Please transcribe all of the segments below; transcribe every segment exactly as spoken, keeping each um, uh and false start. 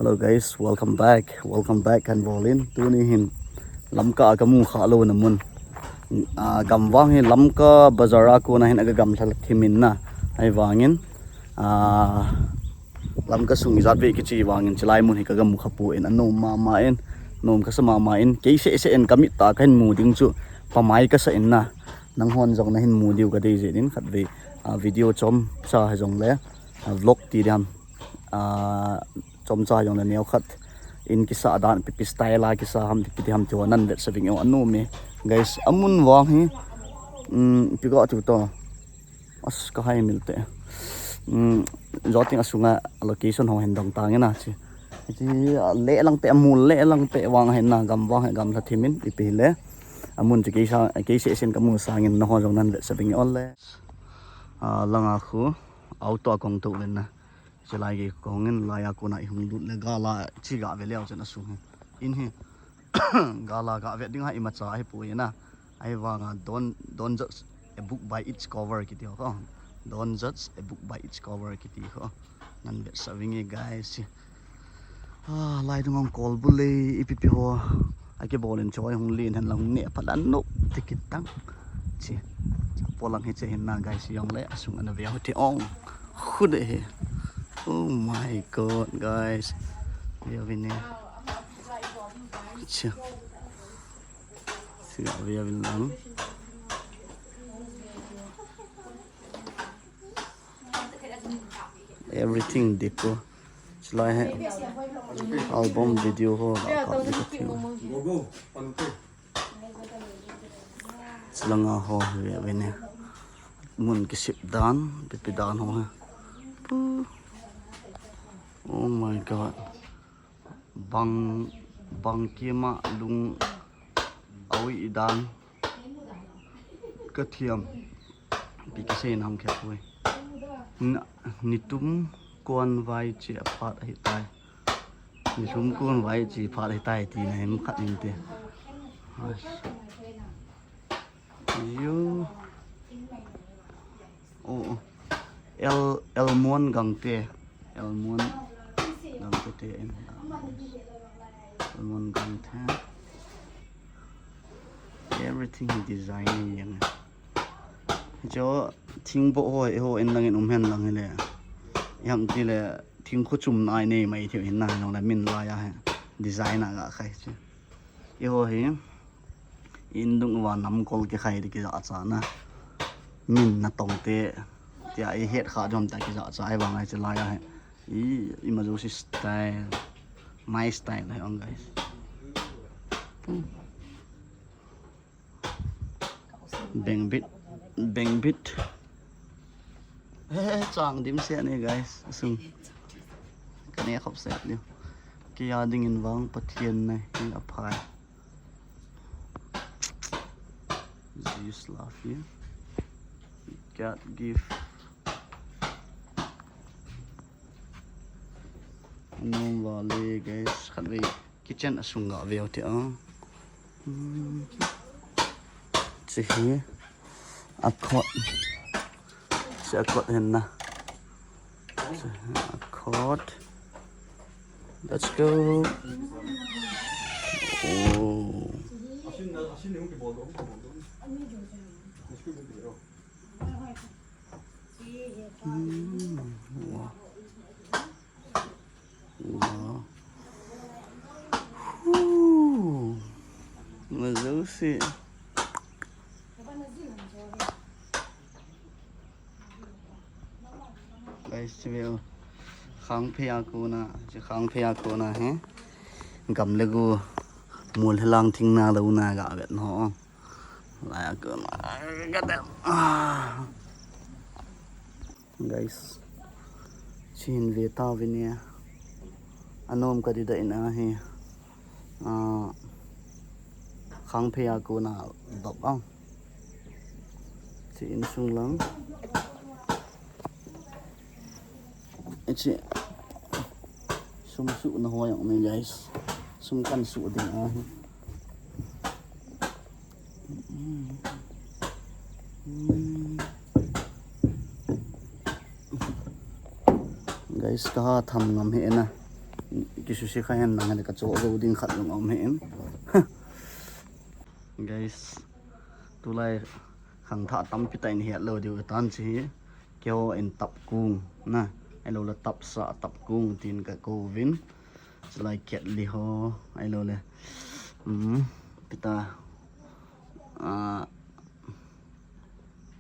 Hello guys, welcome back. Welcome back kan bolin. Tuni hin Lamka kamu kha lou na mun. Ah, gamvang hi Lamka bazar a kona hin aga gamlha thimin na. Ahivangin, ah, Lamka sung ijat ve kichi vangin chilai mun hi kaga mu kha pon, anom mama in, nom kasa mama in, kei seh seh in kamit a kahin mu ding chu pamai kasa in na. Nanghon jong nahin mu diu kadei jeh in khatvei, ah, video chomcha hijongle, ah, vlog ti diham, ah, chomcha jongle neokhat in kisa dan, ipi ipi style a kisa ham, ipi ipi diham ti ho nan vetsah ving e, anom e. Guys, amun vang hi, um, ipi kati u to. As, kahai mil te. Um, joting asunga location ho hin dong tang e na chi. Chi, ah, le lang pe, amul le lang pe vang hin na, gamvang hin gamlha thimin, ipi hile. Amun chu kei sa, kei seh seh in kamu sangin nangho jong nan vetsah ving e ole. Ah, langa khu auto a kong tou uvin na. Chilai gei kong in laiya kona ihung lut le gala chi gave leu chun asung hi. In hi gala gave ding a imacha ahipoi na. Ahivanga don't, don't judge a book by its cover kiti ho. Don't judge a book by its cover kiti ho. Nan vetsah ving e guys. Ah, lai dunga kol bul le ipi ipi ho. Akibol in choi hung len hen lang ne phalan no tikit tang. Chi. Polang hi che hin na guys, jongle asung ana ve ho ti ong. Khu de he. Oh my God, guys. Ve uvin e. Chi. Chi, ve uvin lang. Everything deco. Chulai hi album video ho la kap ding katiu. Chulanga ho ve uvin e. Mun kisip dan, ipi ipi dan ho hi. Pu. Oh my God. Bang, bang kima lung awi idan. Kathiam. Ipi kasei nam khe poi. Na, nitum kon vai che aphat ahitai. Nitum kon vai che aphat ahitai ti na hem khat in te. As. Yo. Oh, oh. El, Elmon Gangte. Elmon Gangte te in. Elmon Gangte. Everything he design yang. Cho thingbo ho, eiho in langin um hen lang hile. Iham tile thingkho chum nai nei mai thei hin na, nong la min laiya hi. Design a ga khai che. Eiho hi. Indung uva namkol kikhai di kijahcha na. Min natong te. Tia ihet kha jom ta kijahcha ahivang ahi chilai ahi. I, imajouse style. My style ahi ong guys. Bengbit. Bengbit. He, chang dim se ni guys. Asung. Kane khop se ni. Kia dingin vang Pathen nei. Ni aphai. Use love here. God give. Nom vale guys, khatvei kitchen asung ga veu te a. Hmm. Chi hi a cot. Chi a cot hen na. Chi hi a cot. Let's go. Oh. Hmm, wow. Wow. Whew. Majouse. Guys, chi veu. Khangphei a kona, chi Khangphei a kona hi. Gam le go. Mol helang thing na lo na ga vet no. Lai a kona. Ga dem. Ah. Guys, chin ve ta vin e. Anom ka dida in ahi. Ah, Khangphei a kona dop ang. Chi insung lang. Chi sum su na ho yang ni guys. Sum kan su ding ahi. Guys, ka ha tham ngam he na. Kisuse kha hen lang hen ka cho zo ding khat jong um hen. Guys, tulai khangthah tampi tah in het lou diu tan chi hi. Keiho in tapkung na, ahilou le tapsa tapkung tin ka kouvin. Chulai ketli ho, ahilou le. Um, pita. Ah,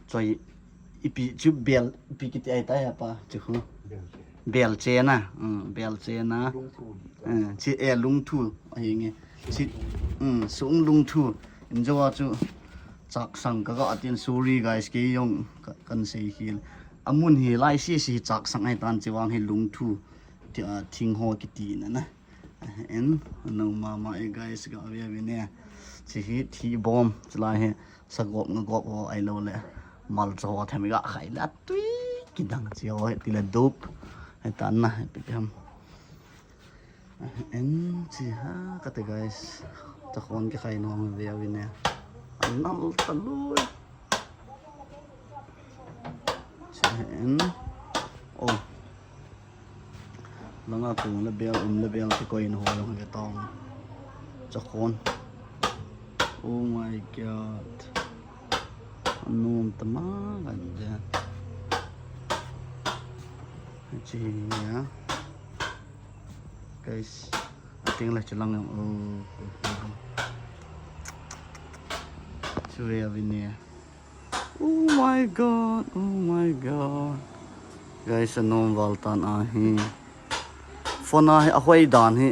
choi, ipi chu bel, ipi kiti ai tai apa, chu khu. Belche na, um, belche na. Eh, chi e lungthu, ahi nge. Chi, um, sung lungthu. Injo a chu chaksang ka ga tin, sorry guys, kei jong ka, kan sei khel. Amun hi lai sese chaksang ai tan, chi vang hi lungthu. Ti, ah, thing ho kiti na na. En, nung mama e guys, ga ve ve ne. Chi hi thi bom, chulai hi sagop ngagop ho ahilou le. Malcha ho them ga khai la tui kidang chi ho hi ti le dup. Hi tan na, hi pi ham. En, chi ha, kate guys. Chakhon kikhai nom ve ve ne. Anal talui. Chi en. Oh. Langa kung le bel, um le bel, kikoi in ho jong ve tong. Chakhon. Oh my God. Anom tama kan je. Chi ya. Guys, ating la chulang jong. Oh. Chu ve ve ne. Oh my God, oh my God. Guys, anom val tan ahi. Phone a hi ahoi dan hi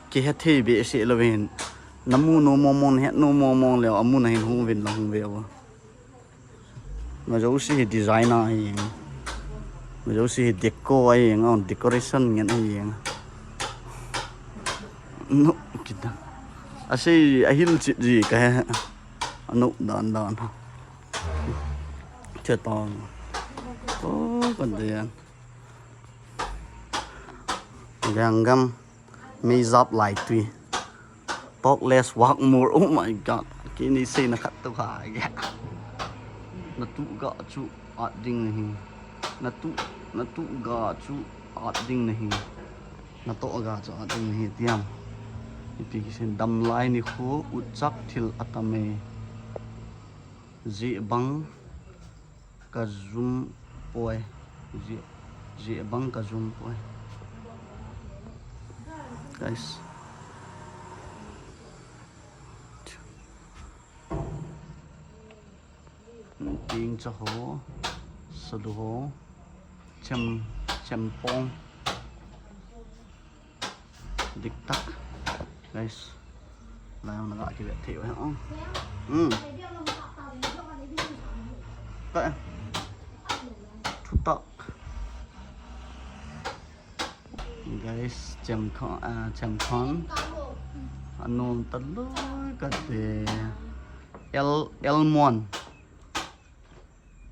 kihe thei behseh lou hin. Namu nom mong mong, nahet nom mong mong leh amun a hin hung uvin lang hung ve uvo. Majouse hi design ahi. Majouse hi deco ahi, decoration ngen ahi. No, kita. Asei ahil chit ji kahe. Ano dan dan. Chetong. Oh, kadian. Gangnam, meijap lai tui. Talk less, walk more. Oh my God. Kini seina khat tu kha. Natu ga chu at ding nahi. Natu, natu ga chu at ding nahi. Natoh ga chu at ding nahi. Tiam. Ipi kisin damlai nikho, utchak thil atam e. Jeh bang kajum poi. Jeh, jeh bang kajum poi. Guys. Ting cha ho, salu ho, chem, chempong. Diktak. Guys. Lai ang naga kivet thei ho. Hmm. Ka. Thutak. Guys, chemkha, ah, chemkhan. Anom talou kate. El, Elmon.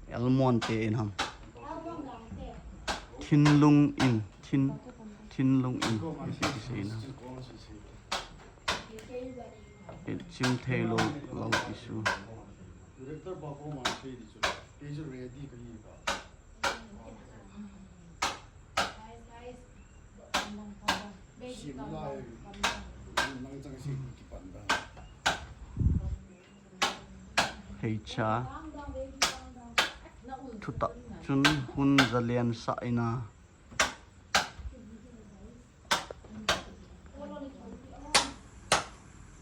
Elmon te in ham. Thinlung in, thin, Thinlung in. Iti se in ham. It chim thei lou, lou issue. Heicha. Thutak chun hun zalen sa ina.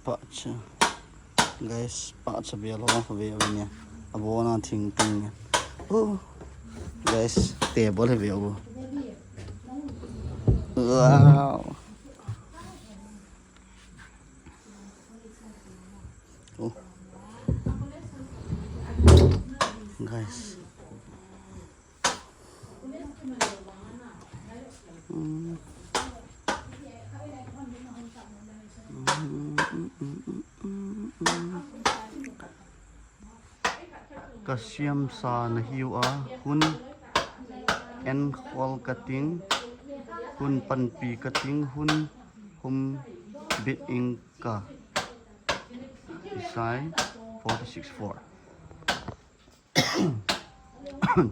Pahcha. Guys, pahcha bel ho, ve ve ne. Abona thing thing ne. Oh. Guys, table ve ho. Wow. Oh. Guys. Kasiam sa nahiu a, hun enkhol kating, hun panpi kating, hun humbit ingka. Isai four six four.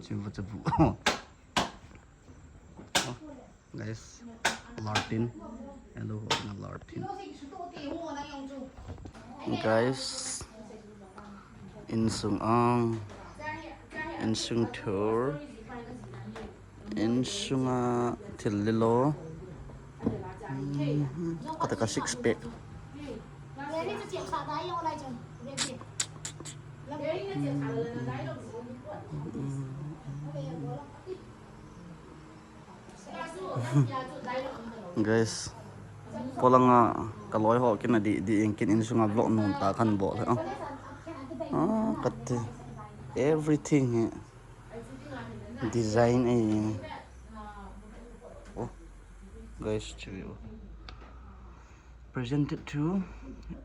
Chiva chabu. Oh, guys, Lartin. Hello, Lord. Guys, insung ang, insung tour, insunga thil lilo. Mhm. Kata ka six pack. Guys, polanga kaloi ho kin adih dih in kin insunga vlog nom tah khat bol. Ah, kati. Everything hi design ai. Oh, guys, check it out. Presented to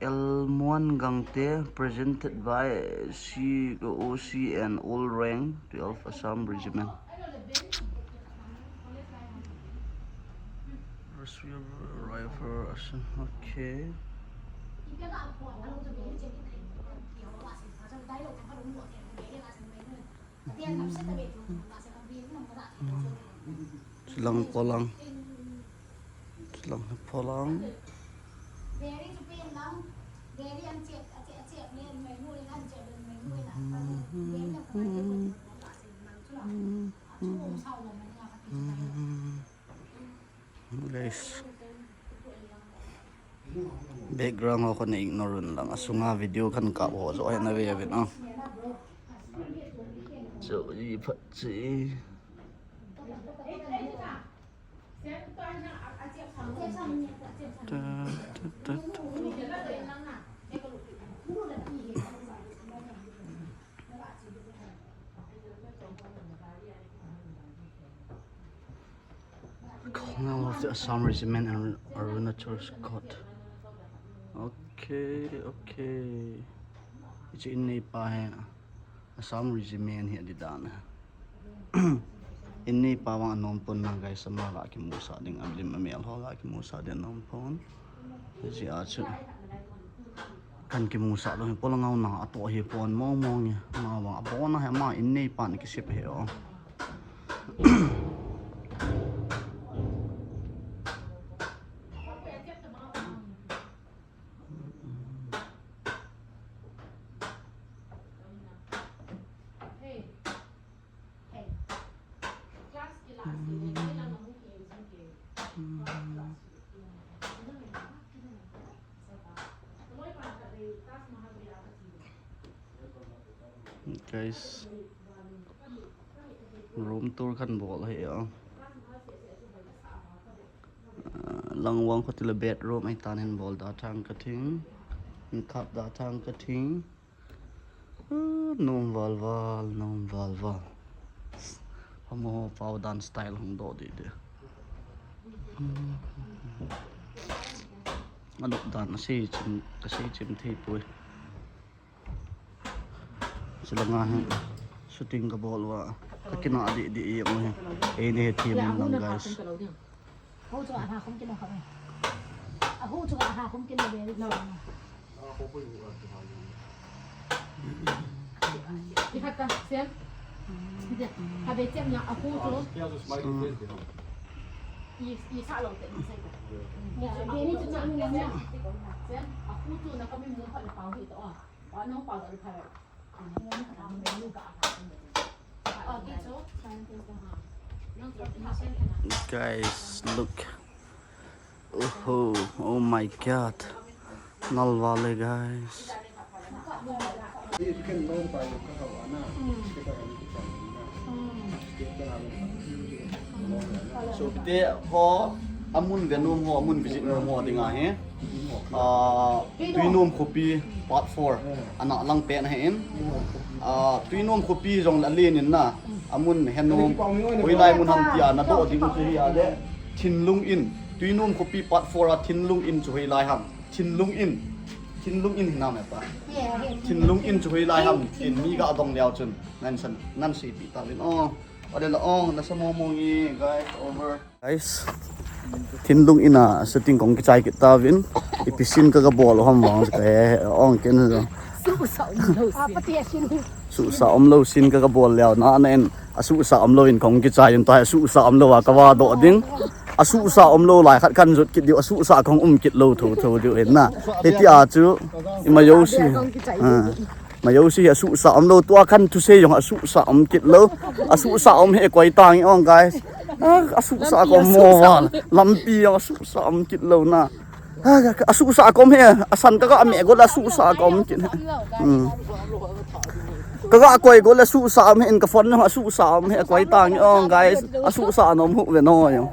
Elmon Gangte, presented by C O C and All Rank twelve Assam Regiment. First Rifle, okay. Silang polang. Silang polang. Guys. Background ho kho na ignore un lang. Asunga video khat kap ho joh hi na ve uvin ah. So, i phat chi. Ta, ta, ta, ta. Colonel of the Assam Regiment and Arunachal Scott. Okay, okay. Hiche in neipa hi Assam Regiment hi adih dan. In neipa vang anom pon na guys, ama ga kimusah ding, alim amel ho ga kimusah ding anom pon. Hiche a chu. Kan kimusah lou hi, polanga u na atoh hi pon mong mong hi. Ama vang abon a hi, ama in neipa na kisep hi o. Guys, room tour kan bol hi a. Ah, langwang kho tila bedroom ai tan hin bol da thang ka thing. Kap da thang ka thing. Ah, nom val val, nom val val. Hamo pau dan style hung doh dih dih. Alup dan asei chim, kasei chim thei poi. Chulanga hi shooting kabol uva. Ka kinah dih dih e mo hi. Eini hi team in lang guys. Hu chu aha khum kilo kha. Ahu chu aha khum kilo be. Ikhat ta, Siam. Kha be Siam na ahu chu. I, i sa lo te, i sa lo. Be ni chu chang ni na. Siam, ahu chu na kami mu kha le pau hi to a. Guys, look. Oh, oh my God. Nalvale, guys. So, te ho, amun ve nom ho, amun visit nom ho dinga hi. Ah, Tuinom Khopi part four. Ana lang pen ahin. Ah, Tuinom Khopi jong la len in na. Amun he nom. Hoilai mun ham tia na doh ding chu hi a le. Thinlung In. Tuinom Khopi part four a Thinlung In chu hoilai ham. Thinlung In. Thinlung In hinam e pa. Thinlung In chu hoilai ham. Tin mi ga dong leo chun. Nan san, nan sei pi ta vin. Oh. Ode la ong, nasa mo mo ngi, guys, over. Guys, Thinlung In a shooting kong kichai kit tauvin. Ipi scene ka kabol ham vang ka he, ong ken lo. Suhsa umlou scene. Suhsa umlou scene ka kabol leo na na in, asuhsa umlou in kong kichai in ta, suhsa umlou a kava doh ding. Asuhsa umlou lai khat kan jot kit diu, asuhsa kong um kit lou thotho diu hin na. Hitia chu ima jouse. Ima jouse asuhsa umlou, tua kan thusei jong asuhsa um kit lou. Asuhsa um hi koi tang ong guys. Asuhsa kom mo. Lampi jong asuhsa um kit lou na. Asuhsa kom hi, asan kaga meh got le asuhsa kom kit. Kaga koi got le asuhsa um hi, in ka phone jong asuhsa um hi koi tang ong guys. Asuhsa nom hu ve no jong.